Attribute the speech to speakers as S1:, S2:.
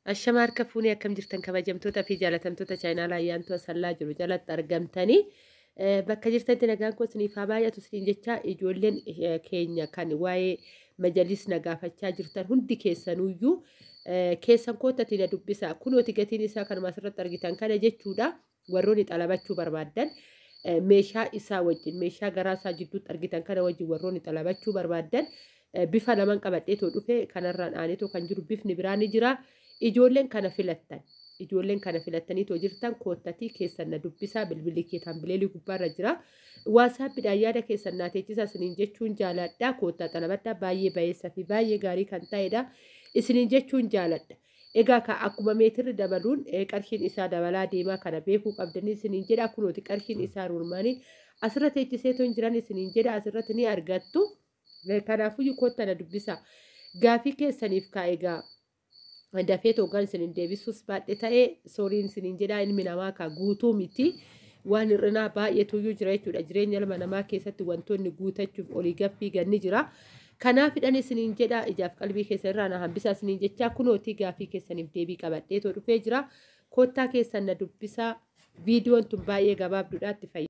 S1: Ashama harka fuunee akkam jirtan kabajamtoota fi jaalatamtoota chaayinaalaa ayyaantuu asallaa jiru jalatti argamtanii bakka jirtanitti nagaan koo isiniif haa baay'atu isiniin jecha ijoolleen keenya kan waa'ee majalis na gaafachaa jirtan hundi keessanuyyuu keessan koottati na dubbisa. Kunooti gatiin isaa kanuma asirratti argitan kana jechuudha. Warroonni xalabachuu barbaaddan meeshaa isaa wajjin meeshaa garaa isaa jidduutti argitan kana wajjin warroonni xalabachuu barbaaddan bifa lamaan qabadheetoo dhufe kanarraan aanetoo kan jiru bifni biraa ni jira. Ijoolleen kana filattan ijoolleen kana filattaniitoo jirtan koottatii keessan na dubbisaa, bilbilli kee tambileelii gubbaarra jira. WhatsAppiidhaan yaada keessan naa teechisaa isiniin jechuun jaaladha. Koottaa xalabadhaa, baay'ee bayeessa fi baay'ee gaarii kan ta'edha. Isiniin jechuun jaaladha. Egaa ka akkuma meetirri dabaluun qarshiin isaa dabalaa deemaa, kana beekuu qabdanii isiniin jedha. Kunooti qarshiin isaa ruurmaanii asirra teechiseetoo hin jiran isiniin jedha, asirratti ni argattu. Kanaafuyyuu koottaa na dubbisaa. Gaafii keessaniif kaa egaa dafee toogaan isiniin deebisuus baadhe ta'ee sooriin isiniin jedhaa, ilmi namaa kaa guutuu miti. Waan hir'inaa baay'eetuyyuu jira jechuudha. Jireenya ilma namaa keessatti wantoonni guutachuuf olii gaffii ganni jira. Kanaafidhan isiniin jedha, ijaaf qalbii keessan irraa na hambisaa isiniin jechaa kunootii gaafii keessaniif deebii qabadheetoo dhufee jira. Koottaa keessan na dubbisaa. Viidiyoon tun baay'ee gabaabduudha, itti fayyadamaa.